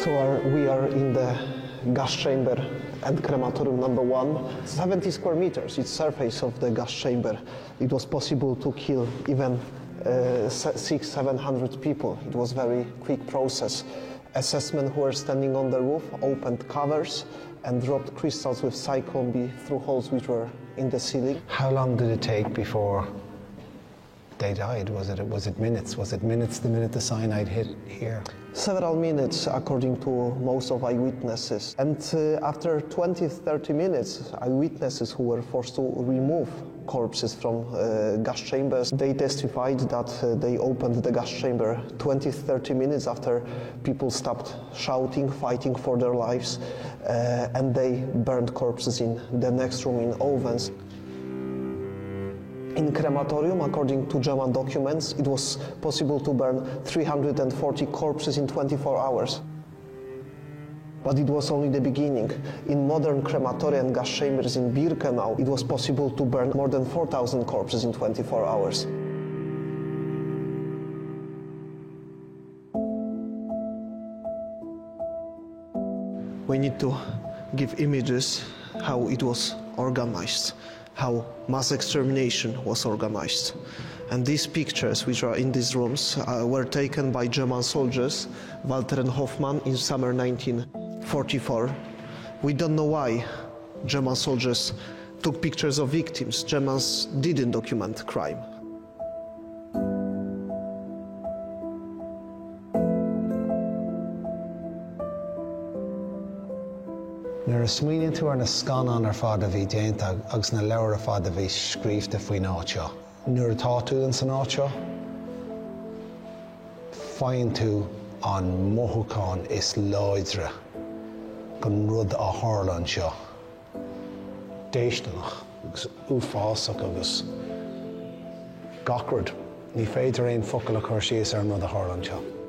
So uh, we are in the gas chamber and crematorium number one. 70 square meters, its surface of the gas chamber. It was possible to kill even uh, 6 700 people. It was very quick process. Assessmen who were standing on the roof opened covers and dropped crystals with cyclone B through holes which were in the ceiling. How long did it take before they died? Was it, was it minutes? Was it minutes the minute the cyanide hit here? Several minutes, according to most of eyewitnesses. And uh, after 20, 30 minutes, eyewitnesses who were forced to remove corpses from uh, gas chambers, they testified that uh, they opened the gas chamber 20, 30 minutes after people stopped shouting, fighting for their lives, uh, and they burned corpses in the next room in ovens. In crematorium, according to German documents, it was possible to burn 340 corpses in 24 hours. But it was only the beginning. In modern crematoria and gas chambers in Birkenau, it was possible to burn more than 4,000 corpses in 24 hours. We need to give images how it was organized, how mass extermination was organized. And these pictures, which are in these rooms, uh, were taken by German soldiers, Walter and Hoffmann, in summer 1944. We don't know why German soldiers took pictures of victims. Germans didn't document crime. Nuair a smaoiníonn tú ar na scannáin ar fad a bhí déanta agus na leabhair ar fad a bhí scríofa faoin áit seo, nuair atá tú in san áit seo, faigheann tú an mothúchán is láidre den rud a tharla anseo. Déistineach agus uafásach agus gach rud. Ní féidir aon focal a chur síos ar an rud a tharla anseo.